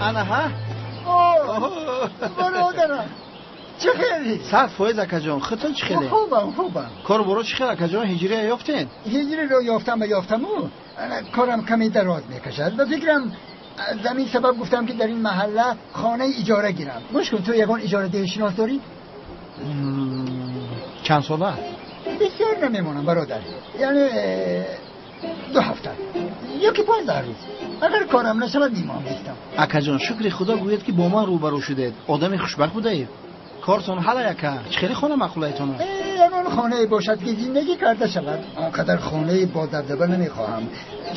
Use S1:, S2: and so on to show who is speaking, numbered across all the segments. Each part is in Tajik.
S1: Ана ҳа?
S2: Бародарам, чӣ хеле?
S1: 100% акаҷон, худтон чӣ хеле?
S2: Хубам, хубам.
S1: Кору боро чӣ хел акаҷон, ҳиҷрия ёфтен?
S2: Ҳиҷриро ёфтам ва ёфтаму, корам каме дароз мекашад. Ба фикрам аз ҳамин сабаб гуфтам ки дар ин маҳалла хонаи иҷора гирам. Гӯш кун, ту ягон иҷорадиҳишинос дорӣ?
S1: Чанд сола?
S2: Бисёр намемонам бародар, яъне 2 ҳафта ё ки 15 рӯз. Агар корам нашавад мемонам бистам.
S1: Акаҷон, шукри худо гӯед ки бо ман рӯбарӯ шудед. Одами хушбахт будаед. Кортон ҳала яка. Чӣ хеле хона маъқулаятон аст?
S2: Ягон хонае бошад ки зиндагӣ карда шавад. Он қадар хонаи бо дабдаба намехоҳам.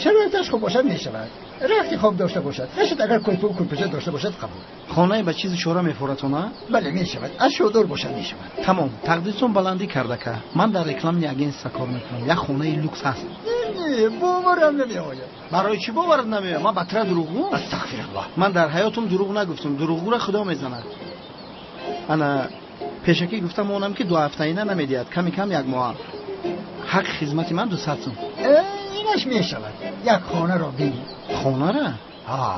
S2: Шароиташ хуб бошад мешавад. Рахти хоб дошта бошад. Нашуд агар кӯйпу кӯйпӯша дошта бошад қабул.
S1: Хонае ба чизи чора мефоратон, а?
S2: Бале, мешавад. Аз шодор бошад мешавад.
S1: Тамом, тақдиртон баландӣ кардака. Ман дар рекламни агентства кор мекунам. Як хонаи люкс ҳаст.
S2: Не, боварам намеояд.
S1: Барои чӣ боварат намеояд? Ман ба тира дурӯғгӯ?
S2: Астағфируллоҳ.
S1: Ман дар ҳаётам дурӯғ нагуфтам. Дурӯғгӯра худо мезанад. Ана пешакӣ гуфтам онам ки 2 ҳафтаина намедиҳад, ками кам 1 моҳ. Ҳаққи хизмати ман 200 сум.
S2: Инаш мешавад. Як хонаро бинӣ.
S1: Хонара?
S2: Ҳа.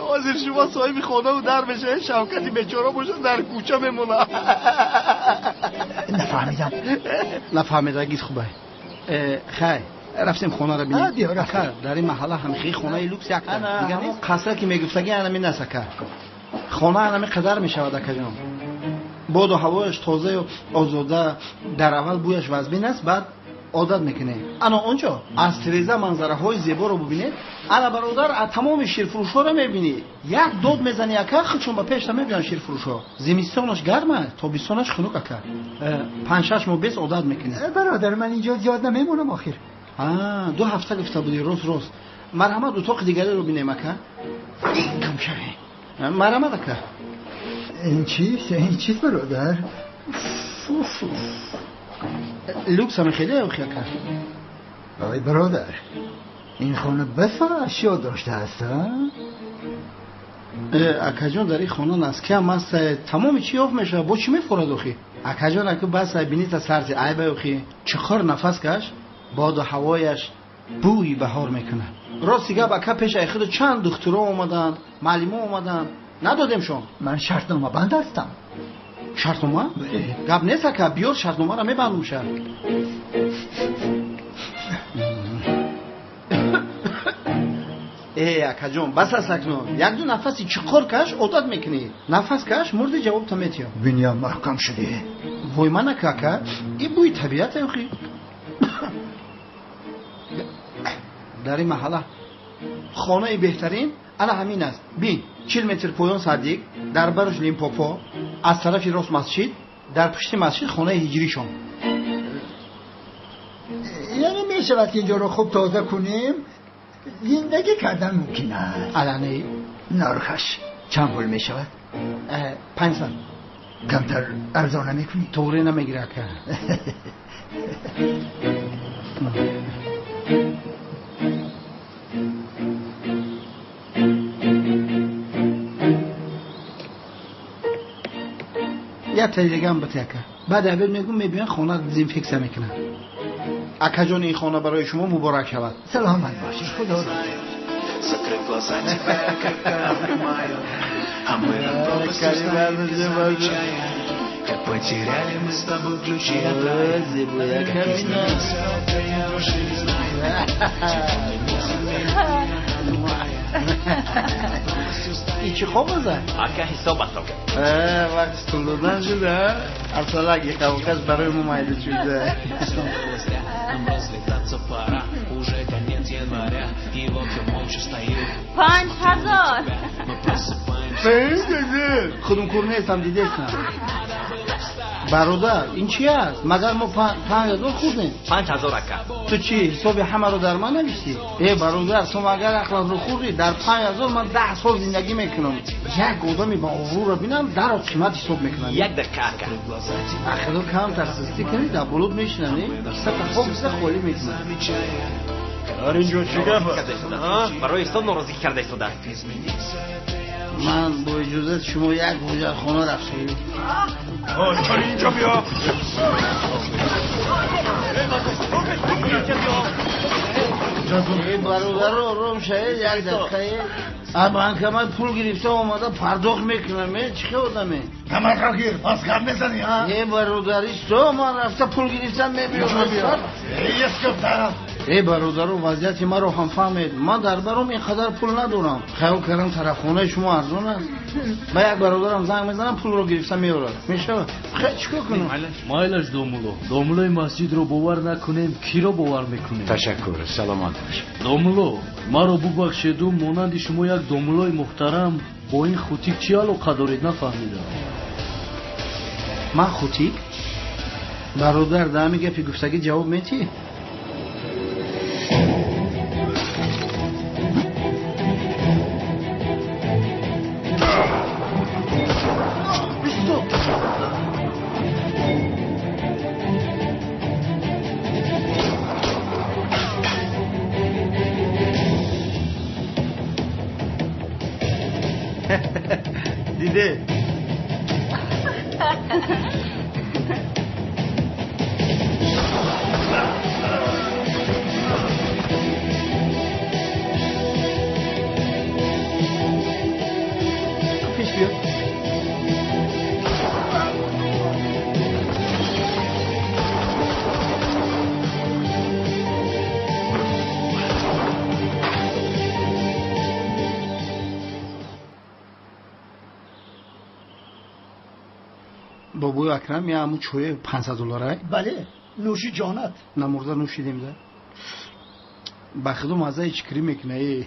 S1: Ҳозир шумо соҳиби хонаву дар мешавед, Шавкати бечора бошад дар кӯча мемонад.
S2: Нафаҳмидам.
S1: Нафаҳмидагит хубай. Хай, рафтем хонаро бинем.
S2: Биё, рафтем.
S1: Дар ин маҳалла ҳамихи хонаи люкс якта. Дигар нест. Қасра ки мегуфтагӣ анами нест ака. Хона анами қадар мешавад акаҷон. Боду ҳавояш тозаю озода, дар аввал бӯяш вазбин аст, баъд одат мекунед. Ана онҷо аз тиреза манзараҳои зеборо бубинед. Ана бародар, аз тамоми ширфурӯшҳоро мебинӣ. Як дод мезанӣ ака, худшон ба пешта мебиён ширфурӯшҳо. Зимистонаш гарм аст, тобистонаш хунук ака. 5-6 моҳ бес одат мекунед.
S2: Бародар, ман инҷо зиёд намемонам охир.
S1: 2 ҳафта гуфта будӣ, рост рост. Марҳамат, утоқи дигареро бинем ака. Кам шаве. Марҳамат ака.
S2: Ин чист? Ин чист бародар?
S1: Люкс ҳам хеле охи ака.
S2: Ой бародар, ин хона басо ашё доштааст, а?
S1: Акаҷон, дар ин хона наски ҳам аст, тамоми чӣ ёфт мешавад, бо чӣ мефорад охи? Акаҷон, аку бас бинита сарти айба охи. Чиқор нафас каш, боду ҳавояш бӯи баҳор мекунад. Рости гап ака, пеш ай худу чанд духтуро омаданд, маълимо омаданд, надодемшон.
S2: Ман шартномабанд ҳастам.
S1: Шартнома? Гап нест ака, биёр шартномаро мебандум ша. Акаҷон, бас аст акнун. 1-2 нафаси чиқор каш, одат мекунӣ. Нафас каш, мурди ҷавобта метиём.
S2: Биниям маҳкам шудӣ.
S1: Вой ман ака, ака, ин бӯи табиат охи. Дар ин маҳалла хонаи беҳтарин ана ҳамин аст. Бин, 40 метр поён садик, дар барш Лимпопо, аз тарафи рост масҷид, дар пушти масҷид хонаи ҳиҷришон.
S2: Яъне мешавад ки инҷоро хуб тоза кунем, зиндагӣ кардан мумкин аст.
S1: Алане
S2: нархаш чанд пул мешавад?
S1: 500.
S2: Камтар арзон намекунӣ?
S1: Тоғре намегирӣ ака. Як таи дигам бите ака. Баъд абед мегӯм мебиён хона дезинфексия мекунам. Акаҷон, ин хона барои шумо муборак шавад.
S2: Саломат бошед, худо розӣ.
S3: Закрыв глаза, тебя я крепко обнимаю, а мы над пропастью стоим, не замечая, как потеряли мы с тобой ключи от рая. Как изменился это, я уже не знаю.
S1: И чӣ хоб аза?
S4: Ака, ҳисоб атон.
S1: Вақти стул додан шуда, арсалак яқавқаш барои мо майда шуда.
S3: Нам разлетаться пора, уже конец января, и вот я молча стою.
S5: 5000.
S3: Мы просыпаемся.
S1: 5000. Худум кур нестам, дидестам. Бародар, ин чи аст? Магар мо 5000 хӯрдем?
S4: 5000 ака.
S1: Ту чӣ ҳисоби ҳамаро дар ман навиштӣ? Бародар, ту магар ақлатро хӯрдӣ? Дар 5000 ман 10 сол зиндагӣ мекунам. Як одами ба обрӯро бинам, даро қимат ҳисоб мекунам.
S4: Як дақиқа ака.
S1: Ахиро камтар систӣ кунӣ, дар булут мешинам, не? Кисата хоб киса холӣ мекунам.
S6: Дар ин ҷо чӣ гап аст?
S4: Барои ҳисоб норозигӣ карда истодааст.
S1: Ман бо иҷозати шумо як ҳоҷатхона рафтам.
S6: Чаро инҷо биё?
S1: Бародар, ором шавед, як дақиқа. А банкомат пул гирифта омада пардохт мекунам. Чӣ хел одаме?
S6: Тамака гир, пас гап мезанӣ, ҳа?
S1: Э, бародар, исто, ман рафта пул гирифтам мебиём. Э, бародаро, вазъияти маро ҳам фаҳмед. Ман дар баром ин қадар пул надорам. Хаёл кардам тарафхонаи шумо арзон аст. Ба як бародарам занг мезанам, пулро гирифта меорад. Мешавад? Хай, чӣ кор кунам?
S7: Майлаш, домулло. Домуллои масҷидро бовар накунем, киро бовар мекунем?
S8: Ташаккур, саломат бошед.
S7: Домулло, маро бубахшеду, монанди шумо як домуллои муҳтарам бо ин хутик чӣ алоқа доред, нафаҳмидам.
S1: Ман хутик? Бародар, дар ҳамин гапи гуфтагӣ ҷавоб метиҳӣ? Диде. Пеш биё. Бобои Акрам, я ҳамун чои 500 долларай?
S2: Бале, нӯши ҷонат.
S1: Намурда нӯшидем да. Ба худо маззаи чикрӣ мекуна. Э.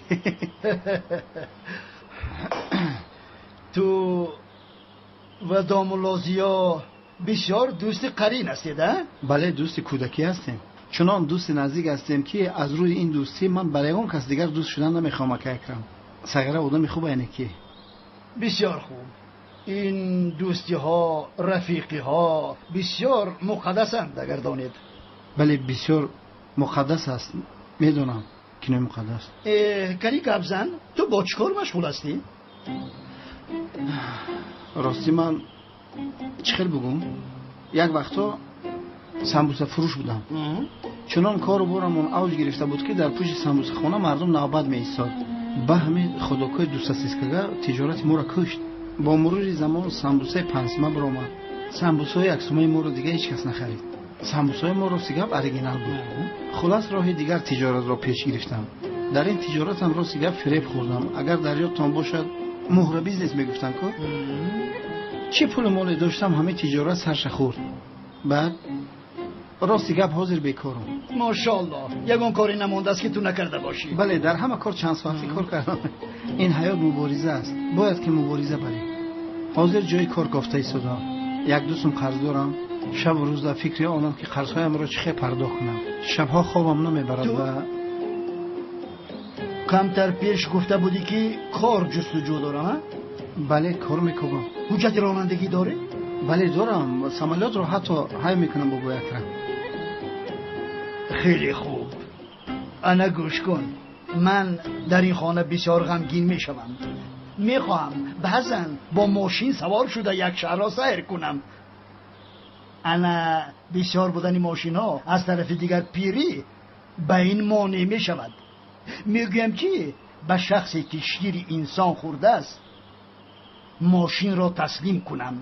S2: Ту ва домулло Зиё бисёр дӯсти қарин ҳастед, а?
S1: Бале, дӯсти кӯдакӣ ҳастем. Чунон дӯсти наздик ҳастем, ки аз рӯи ин дӯстӣ ман ба ягон кас дигар дӯст шудан намехоҳам, акай Акрам. Сағира одами хуб айне ки.
S2: Бисёр хуб. Ин дӯстиҳо, рафиқиҳо бисёр муқаддасанд, агар донед.
S1: Бале, бисёр муқаддас аст. Медонам, кинои муқаддас.
S2: Э, кани гап зан, ту бо чӣ кор машғул ҳастӣ?
S1: Ростӣ ман чӣ хел бугум? Як вақтҳо самбусафурӯш будам. Чунон кору борамон авҷ гирифта буд, ки дар пушти самбусахона мардум навбат меистод. Ба ҳамин худокои дусасискага тиҷорати моро кушт. Бо мурури замон самбусаи панҷсума баромад. Самбусаҳои яксумаи моро дига ҳеҷ кас нахарид. Самбусаҳои мо рости гап оригинал буд. Хулас, роҳи дигар тиҷоратро пеш гирифтам. Дар ин тиҷоратам рости гап фиреб хӯрдам. Агар дар ёдтон бошад, муҳра бизнес мегуфтанд ку? Чӣ пулу моле доштам, ҳамаи тиҷорат сарша хӯрд. Баъд рости гап ҳозир бекорам.
S2: Мошоаллоҳ, ягон коре намондааст, ки ту накарда бошӣ.
S1: Бале, дар ҳама кор чанд соатӣ кор кардам. Ин ҳаёт мубориза аст, бояд ки мубориза барем. Ҳозир ҷои кор кофта истодаам. Як ду сум қарз дорам. Шабу рӯз дар фикри онам, ки қарзҳоямро чӣ хел пардохт кунам. Шабҳо хобам намебарад ва
S2: камтар пеш гуфта будӣ, ки кор ҷустуҷӯ дорам, а?
S1: Бале, кор мекобам.
S2: Ҳуҷҷати ронандагӣ дорӣ?
S1: Бале, дорам. Самолётро ҳатто ҳай мекунам, бобои Акрам.
S2: Хеле хуб. Ана гӯш кун, ман дар ин хона бисёр ғамгин мешавам. Мехоҳам баъзан бо мошин савор шуда як шаҳрро сайр кунам. Ана бисёр будани мошинҳо, аз тарафи дигар пирӣ ба ин монеъ мешавад. Мегӯям, ки ба шахсе, ки шири инсон хӯрдааст, мошинро таслим кунам.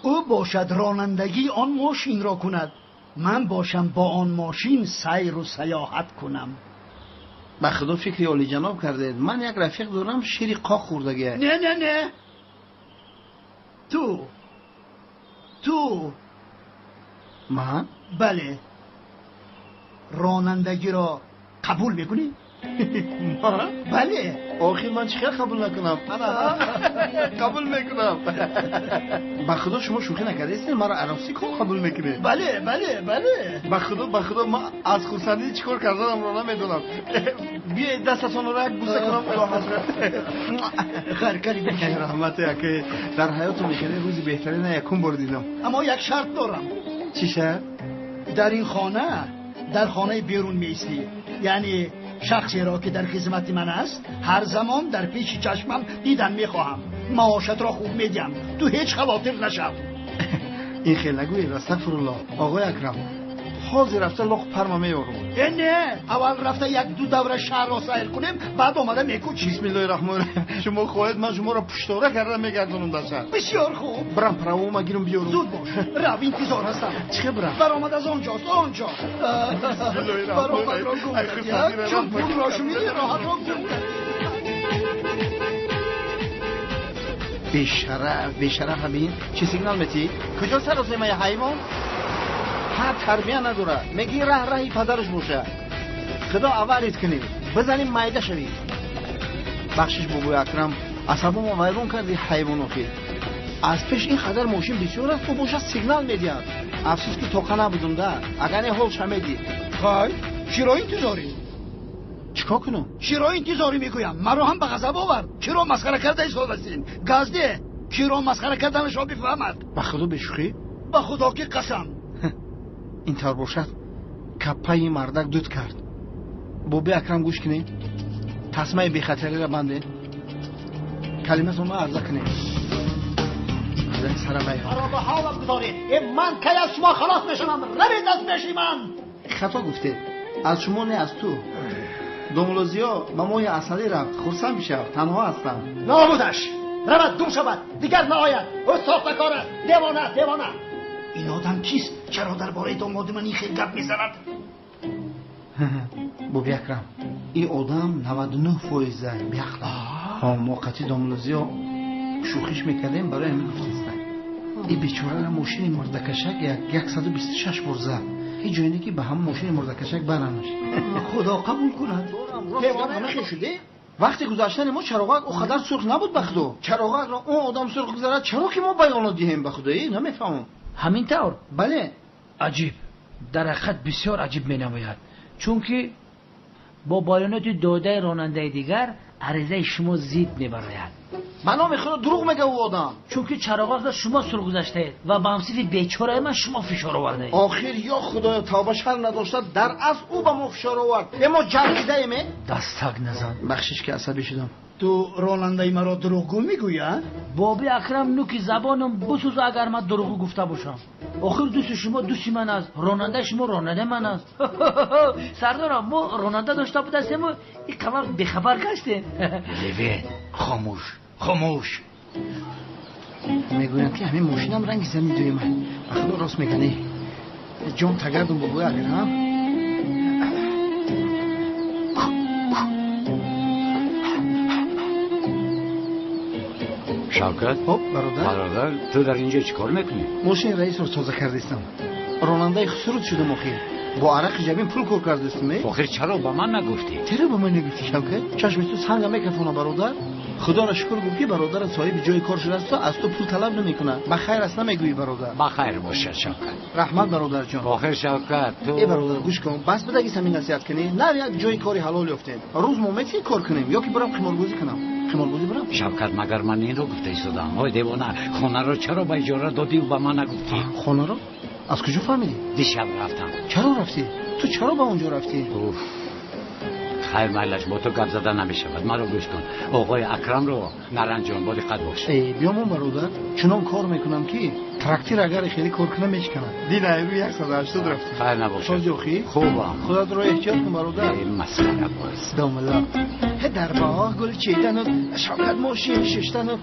S2: Ӯ бошад ронандагии он мошинро кунад, ман бошам бо он мошин сайру саёҳат кунам.
S1: Ба худо фикри олиҷаноб кардед. Ман як рафиқ дорам, шири қоқ хӯрдагия.
S2: Не, не, не, ту.
S1: Ман?
S2: Бале, ронандагиро қабул мекунӣ?
S1: Ман?
S2: Бале.
S1: Охир ман чӣ хел қабул накунам? Қабул мекунам. Ба худо шумо шӯхӣ накардаистед, маро аросӣ кор қабул мекунед?
S2: Бале, бале, бале.
S1: Ба худо, ба худо, ман аз хурсандӣ чӣ кор карданамро намедонам. Биёед, дастатонро як бӯса кунам, худо ҳазрат.
S2: Хайр, кари.
S1: Раҳмати ака, дар ҳаётам мехеле рӯзи беҳтарина якум бор дидам.
S2: Аммо як шарт дорам.
S1: Чӣ шарт?
S2: Дар ин хона, дар хонаи берун меистӣ. Яъне шахсеро, ки дар хизмати ман аст, ҳар замон дар пеши чашмам дидан мехоҳам. Маошатро хуб медиҳам, ту ҳеҷ хавотир нашав.
S1: Ин хел нагӯед, астағфируллоҳ, оғои Акрам. Ҳозир рафта лоқ парма меёрам.
S2: Э не, аввал рафта як-ду давра шаҳрро сайр кунем, баъд омада мекӯчем.
S1: Бисмиллоҳи раҳмони раҳим. Шумо хоҳед ман шуморо пуштора карда мегардонам дар шаҳр.
S2: Бисёр хуб.
S1: Бирам правома гирам биёрам.
S2: Зуд бош. Рав, интизор ҳастам.
S1: Чӣ бирам?
S2: Баромад аз онҷост, онҷо. Баромадро гум кардӣ. Чун пулро шунидӣ, роҳатро гум кардӣ.
S1: Бешараф, бешараф ҳамин. Чӣ сигнал метӣ? Куҷо саросемаи ҳайвон? Ҳар тарбия надорад. Мегӣ раҳ раҳи падараш боша. Худо аварид кунӣ. Бизанем майда шавӣ. Бахшиш бобои Акрам, асабомо вайрон карди ҳайвон охир. Аз пеш ин қадар мошин бисёр аст, ӯ боша сигнал медиҳад. Афсӯс ки тоқа набудум да. Агар не ҳол шамедӣ.
S2: Хай, чиро интизорӣ?
S1: Чикор кунам?
S2: Чиро интизорӣ мегӯям? Маро ҳам ба ғазаб овард. Чиро масхара карда истодастин? Газде, чиро масхара карданашро бифаҳмад.
S1: Ба худо бешӯхӣ?
S2: Ба худо ки қасам.
S1: Ин тавр бошад, каппаи мардак дуд кард. Боби Акрам гӯш кунед. Тасмаи бехатариро бандед. Калиматонро арза кунед.
S2: Маро ба ҳолам гузоред. Ман кай аз шумо халос мешавам? Равед аз пеши ман.
S1: Хато гуфтед. Аз шумо не, аз ту. Домулозиё ба моҳи асалӣ рафт. Хурсанд бишав, танҳо ҳастам.
S2: Нобудаш. Равад, гум шавад, дигар наояд. Ӯ сохтакор аст. Девона, девона. Ин одам кист? Чаро дар бораи домоди ман ин хел гап мезанад?
S1: Боби Акрам, ин одам 99% беақл. Мо қатъи домулозиё шӯхиш мекардем, барои ҳамин гуфтестам. Ин бечораро мошини мурдакашак 126 бор зад. Ҳеҷ ҷое не ки ба ҳамон мошини мурдакашак баранаш.
S2: Худо қабул кунад.
S1: Вақти гузаштани мо чароғак о қадар сурх набуд ба худо. Чароғакро он одам сурх гузарад, чаро ки мо баёнот диҳем ба худо? Намефаҳмам.
S8: Ҳамин тавр?
S1: Бале.
S8: Аҷиб. Дар ҳақиқат бисёр аҷиб менамояд. Чунки бо баёноти додаи ронандаи дигар аризаи шумо зид мебарояд.
S1: Ба номи худо дурӯғ мега ӯ одам.
S8: Чунки чароғакро шумо сурх гузаштаед ва ба ҳамсифи бечораи ман шумо фишор овардаед.
S1: Охир ё худоё, тавба шарм надошта, дар асл ӯ ба мо фишор овард. Е мо ҷангидаем, е?
S8: Дастак назан.
S1: Бахшиш ки асабӣ шудам.
S2: Ту ронандаи маро дурӯғгӯ мегӯӣ, а?
S8: Боби Акрам, нуки забонам бисӯз агар ман дурӯғгӯ гуфта бошам. Охир дӯсти шумо дӯсти ман аст, ронандаи шумо ронандаи ман аст. Сардорам, мо ронанда дошта будастему ин қабар бехабар гаштем.
S6: Левен, хомӯш, хомӯш.
S1: Мегӯянд ки ҳамин мошинам ранги зани дуюма. Ба худо рост мегӯяд. Ҷон тагардум бобои Акрам.
S6: Шавкат?
S1: Хоп, бародар.
S6: Бародар, ту дар инҷо чӣ кор мекунӣ?
S1: Мошини раисро тоза кардистам. Ронандаи хусурут шудам охир. Бо арақи ҷабин пул кор кардистам, э?
S6: Охир чаро ба ман нагуфтӣ?
S1: Чаро ба ман нагуфтӣ, Шавкат? Чашми ту санга мекафона, бародар. Худоро шукр гӯ ки бародарат соҳиби ҷои кор шудааст, аз ту пул талаб намекунад. Ба хайр аст намегӯӣ, бародар.
S6: Ба хайр бошад, Шавкат.
S1: Раҳмат, бародарҷон.
S6: Охир Шавкат, ту
S1: э бародар, гӯш кун. Бас бидаги самин насиҳат кунӣ. Нав як ҷои кори ҳалол ёфтем. Рӯз мо метавонем кор кунем ё ки бирам қиморбозӣ кунам? Қиморбозӣ бирам?
S6: Шавкат, магар ман инро гуфта истодам? Ой девона, хонаро чаро ба иҷора додиву ба ман нагуфтӣ?
S1: Хонаро? Аз куҷо фаҳмидӣ?
S6: Дишаб рафтам.
S1: Чаро рафтӣ? Ту чаро ба он ҷо рафтӣ?
S6: Уф, хайр майлаш, бо ту гап зада намешавад. Маро гӯш кун. Оғои Акрамро наранҷон, бо диққат бош.
S1: Э, биёмон бародар, чунон кор мекунам ки трактир агар хеле кор кунам мешканад. Дина рӯ 180 рафтӣ.
S6: Хайр набошад.
S1: Сози охи?
S6: Хубам.
S1: Худатро эҳтиёт кун бародар.
S6: Э, масхара боз.
S1: Домла. Дар боғ гул чидану Шавкат мошин шиштану.